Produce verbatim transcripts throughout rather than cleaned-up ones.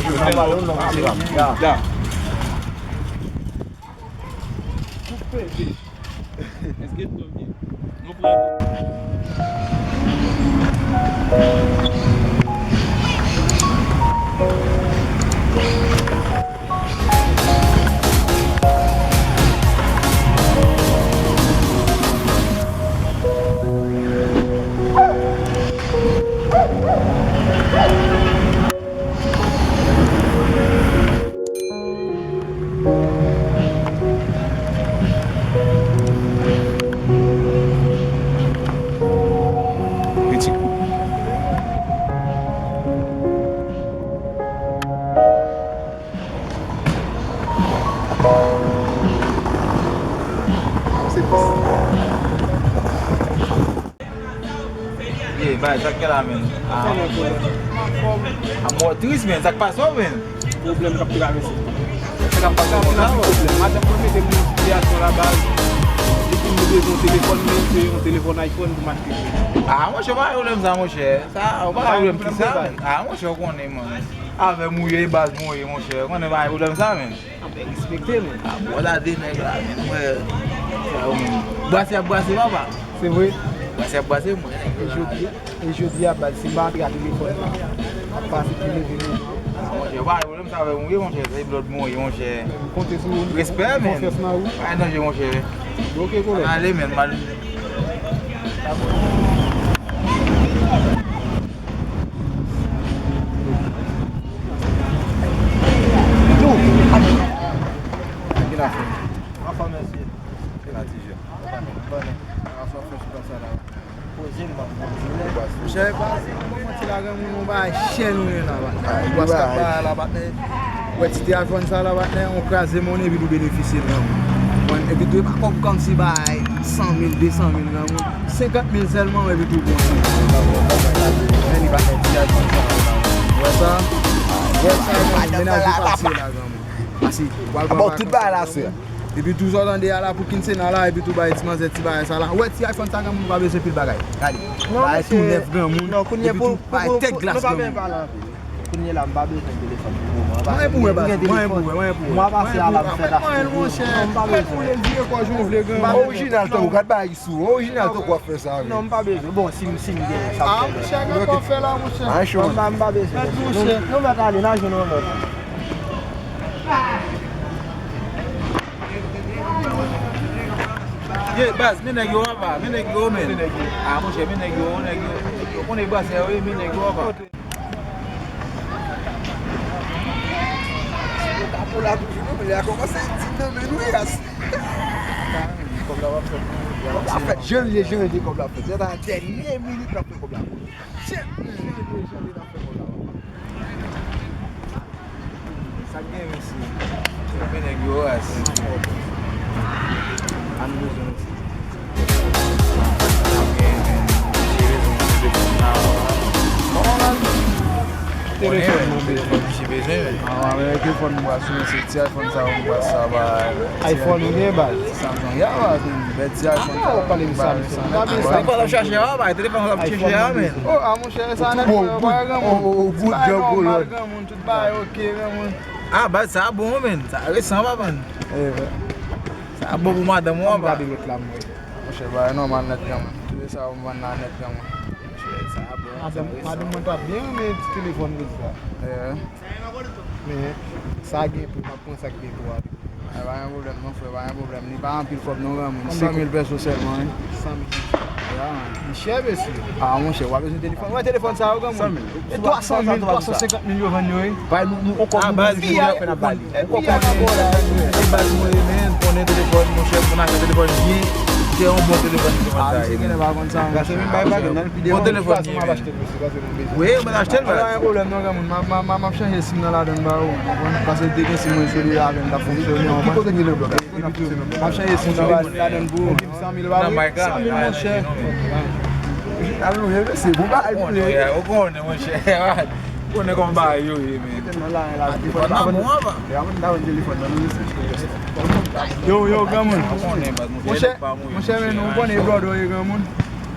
N ap pale yon lòt ti ram. Ya. Èske nou byen? Nou pran. Kritik. Ye, bay, sa k gen la, men? Ah. Ah, mwen tris, men, sa k pase w, men? Pwoblèm k ap travèse. Sa k ap pase w, men? Madanm mwen mete m nan sitiyasyon la, baz. Li di m li bezwen yon telefòn, men se yon telefòn iPhone pou m achte. Ah, monchè, pa gen pwoblèm sa, monchè. Sa, ou pa gen pwoblèm ki sa, men. Ah, monchè, ou konnen, man. Avè m ou ye, baz mwen ou ye, monchè. Ou konnen pa gen pwoblèm sa, men. Anben, respekte, men. Ah, bon, la de nèg la, men, mwen, sa yo, men. Brase ap brase, papa. Se vre. Brase ap brase, mwen, nèg yo la. E jodi a, baz, si m pa antre a telefòn nan, m ap pase pou leve men. Ah, monchè, pa gen pwoblèm sa avè m ou ye, monchè. Se blòd mwen ou ye, monchè. M konte sou ou. Respè, men. Konfyans nan ou. Pa gen danje, monchè. Ok, kolèg. Ale, men, m al. Yo, ak, ak ki n ap fè? Anfòm, mesye. Ki n ap di, jèn? Anfòm, anfòm, anfòm, anfòm, anfòm, anfòm. Poze m, m ap poze. Monchè, pa manti la, granmoun, yon bagay chè nou ye la, patnè. Bwès k ap bay la, patnè. Wè ti telefòn sa la, patnè, yon kraze monnen epi tou benefisye l, granmoun. Konprann? Epi tou, e pa kòb kòmsi bay san mil, de san mil, granmoun. Senkant mil sèlman, epi tou, bon, men li pa fè ti telefòn sa la, granmoun. Wè sa? Wè sa, granmoun, mennaj ou pase la, granmoun. Pase, w al pran vakans, granmoun. Epi tou sa w tande a la pou kinsena la, epi tou bay ti manzè ti bagay sa la. Ou wè ti iPhone sa granmoun pa bezwen pil bagay. Gade. Bagay tou nèf granmoun. Epi tou bay tèt glas granmoun. Kounye la m pa bezwen telefòn pou moman. Mwen pou wè baz, mwen pou wè, mwen pou wè. Mwen pase a la m fè la. Mwen pou wè monchè. Mwen pou wè vye kò jan w vle granmoun. Orijinal tankou gad bagay sou. Orijinal tankou w ap fè sa. Non, m pa bezwen. Bon, si m si m genyen sa m fè. Ah, monchè, gad kò w fè la, monchè. M pa bezwen. Nou mèt ale, n a jwenn yon lòt. Ye, baz, men nèg yo apa, men nèg yo, men. Ah, monchè, men nèg yo, nèg yo, nèg yo konnen brasè yo ye, men nèg yo apa. Kote? Tapo la toujou non, men lè a kòmanse di nan men nou, ras. Kòb la ap fèt, kòb la ap fèt, jan l ye, jan l ye, kòb la ap fèt. Se nan dènye minit l ap fè kòb la. Dènye minit, jan l ye, jan l ye, l ap fè kòb la, papa. Sa k gen, mesye? Kenbe nèg yo, ras. Ann bezwen, mesye. Telefòn mwen bezwen. Telefòn mwen bezwen. Ah, men telefòn mwen sou, se ti iPhone sa mwen sa ba. iPhone ou gen, baz? Samsung, ya, baz, men ti iPhone sa. Ah, ou pale de Samsung. Telefòn ap chache a, bay, telefòn ap chache a, men. Oh, ah, monchè, sa nèt mwen, pa granmoun. Ti bagay nòmal, granmoun, tout bagay oke, granmoun. Ah, baz, sa bon, men. Sa resan, papa. Sa bon pou madanm ou, papa. Gade lòt la, mwen. Monchè, bagay nòmal nèt, granmoun. Tout sa ou vann la nèt, granmoun. Monchè, sa bon, sa resan. Madanm mwen t ap byen renmen ti telefòn konsa. Men, sa gen pri, m ap pran sa k gen pri a. Ah, pa gen pwoblèm non, frè, pa gen pwoblèm. Li pa anpil kòb non, granmoun. Senk mil pèso sèlman, wi. San mil. Ya, man. Li chè, mesye. Ah, monchè, w ap bezwen telefòn. Wè telefòn sa yo, granmoun. San mil. E twa san mil, twa san senkant mil yo vann yo, wi. Bay nou, nou, on kòb nou bezwen, fè n ap ba li. On kòb nou bezwen, e baz mwen renmen, konnen telefòn, monchè, pou n achte telefòn byen, se yon bon telefòn ki vann sa. Ah, misye genlè pa konn sa, monchè. Bon telefòn ki renmen. Wi, mwen achte l, baz. Pa gen pwoblèm non, granmoun. M a, m a, m a, m ap chanje sim nan ladan l ba ou, ou konprann? Paske m te gen sim mwen sou li avè m t ap fonksyone, ou konprann? Ki kote nimewo blòk la? M ap chanje sim nan ladan l pou ou. San mil, san mil, monchè. Al nou, mesye, bon bagay pou li. Ou konnen, monchè. Ou konnen kòman bagay yo ye, men. Telefòn nan bon, apa. Yo, yo, granmoun. Monchè, monchè, men nou konnen brother ye, granmoun.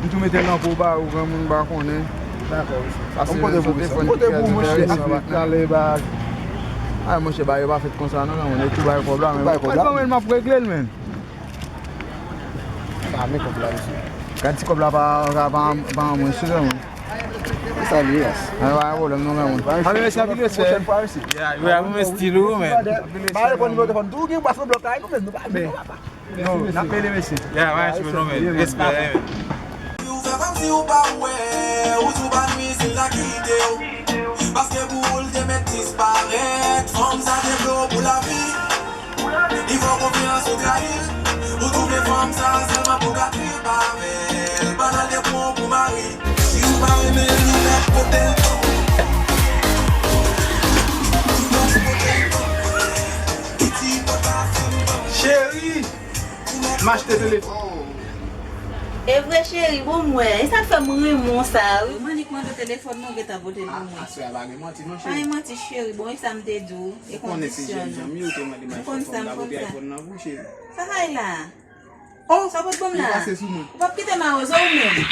M tou mete l nan po ba ou, granmoun pa konnen. Dakò, wi. Pase yon telefòn ki trè enteresan, patnè. Ay, monchè, bagay yo pa fèt konsa, non, granmoun. E tou bay kòb la, men. Bay kòb la. Mwen, men, m ap regle l, men. Sa, men kòb la, mesye. Gad ti kòb la pa, pa, pa, pa anmwen, sou, granmoun. Sa li, ras. Ay, pa gen pwoblèm, non, granmoun. Anben, mesye, anpil respè. Pwochèn fwa, mesye. Ya, yo ap envesti ou, men. Ba yo pran nimewo telefòn. Tou gen bas nan blòk la, nou menm, nou pa, nou pa. Yo, n ap mele, mesye. Ya, mèsi, men, respè, men. Ou fè kòmsi ou pa wè, ou sou pa nwi si l ta kite w. Paske pou ou l te mèt disparèt, fanm sa te vle w pou lavi. Li fè w konfyans ou trayi l. Ou twouve fanm sa sèlman pou gate avè l. Pandan l te pran w pou mari. Si ou pa renmen l, ou mèt pote l. Ou mèt pote l. Piti papa fin ban. Cheri, m achte telefòn. E vre, cheri, bon, m wè. E sa k fè m renmen w sa, wi. Mwen annik mande w telefòn nan, ou gentan pote l pou mwen. Aswè a pa gen manti non, cheri. Pa gen manti, cheri. Bon, e sa m te di w? E kondisyon nan. Ou konn sa, m konn sa. Sa k ay la? Oh! Sa w pot ban m la? Li pase sou mwen. Ou p ap kite mawozo ou menm?